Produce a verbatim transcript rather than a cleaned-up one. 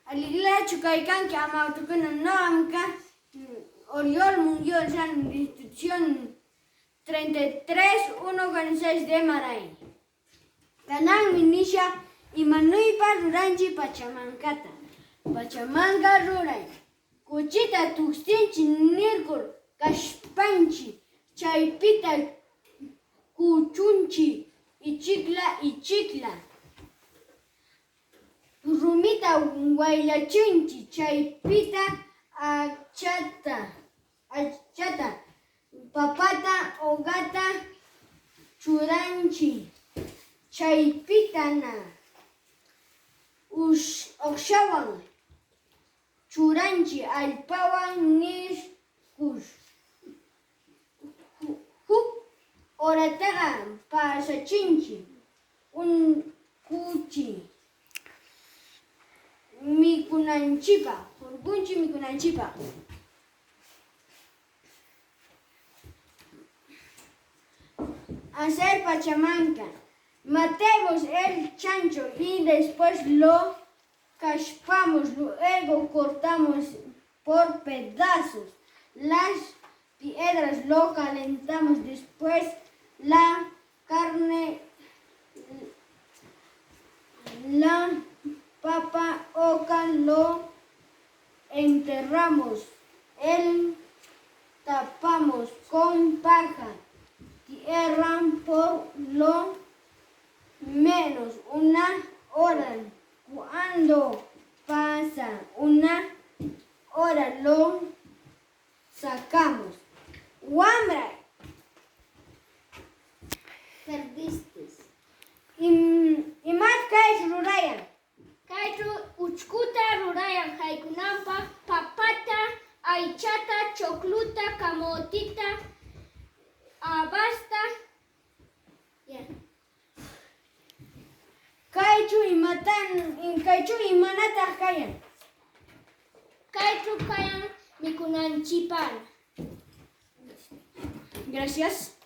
¿Alillachu kaykanki, amatuykuna? Ñuqamka, mm, Oriol Munguio, San Institución treinta y tres, uno con seis de Maray. Kananmi nishaq imanuypa ruranchik pachamankata. Pachamanka ruray. Kuchita tuqsinchik nirkur kashpanchik, chaypita kuchunchik ichiklla ichiklla. Rumita wayllachinchik, chaypita achata, achata, papata, uqata churanchik, chaypita na ush-, uqshawan churanchik, allpawan niskush. Hu-, huk horataqa pasachinchik, unquchik mikunanchikpaq, hurqunchik mikunanchikpaq. Hacer pachamanka. Matemos el chancho y después lo cachamos, luego cortamos por pedazos las piedras, lo calentamos, después la carne, la papa, uqata lo enterramos, el tapamos con paja, tierra por lo menos una hora. Cuando pasa una hora lo sacamos. Wamra. Perdiste. Im-, ¿imataq kaytraw rurayan? Kaytraw uchkuta rurayan haykunanpaq, papata, aychata, chuqlluta, kamutita, habasta. Ya. Kaytraw imatan, kaytraw imanataq kayan? Kaytraw kayan mikunanchikpaq. Gracias.